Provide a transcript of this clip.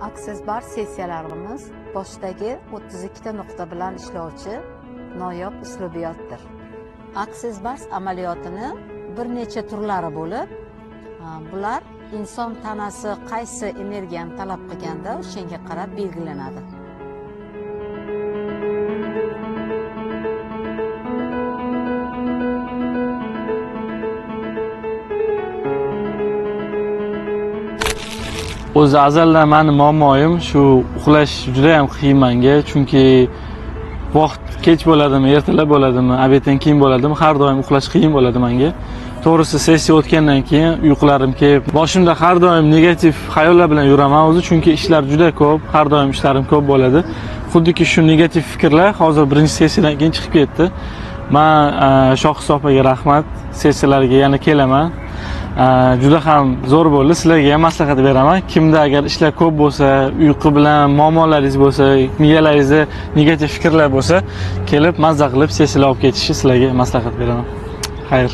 Access Bar sessiyalarimiz boshdagi 32 ta nuqta bilan ishlovchi noyob uslubiyotdir. Access Bars amaliyotini bir necha turlari bo'lib, bular inson tanasi qaysi energiyani talab qilganda o'shanga qarab belgilanadi. O'zi azaldan mani muammoyim shu uxlash juda ham qiyin menga, chunki vaqt kech bo'ladimi, ertalab bo'ladimi, obeddan keyin bo'ladimi, har doim uxlash qiyin bo'ladi menga. To'g'risi sessiya o'tgandan keyin uyqularim kelib, boshimda har doim negativ xayollar bilan yuraman o'zi, chunki ishlar juda ko'p, har doim ishlarim ko'p bo'ladi. Xuddiki shu negativ fikrlar hozir birinchi sessiyadan keyin chiqib ketdi. Man Shohista opaga rahmat, sessiyalarga yana kelaman. Juda ham zo'r bo'ldi. Sizlarga ham maslahat beraman. Kimda agar ishlar ko'p bo'lsa, uyqu bilan muammolaringiz bo'lsa, miyalaringizda negativ fikrlar bo'lsa, kelib mazza qilib sessiyalar olib ketishni sizlarga maslahat beraman. Xayr.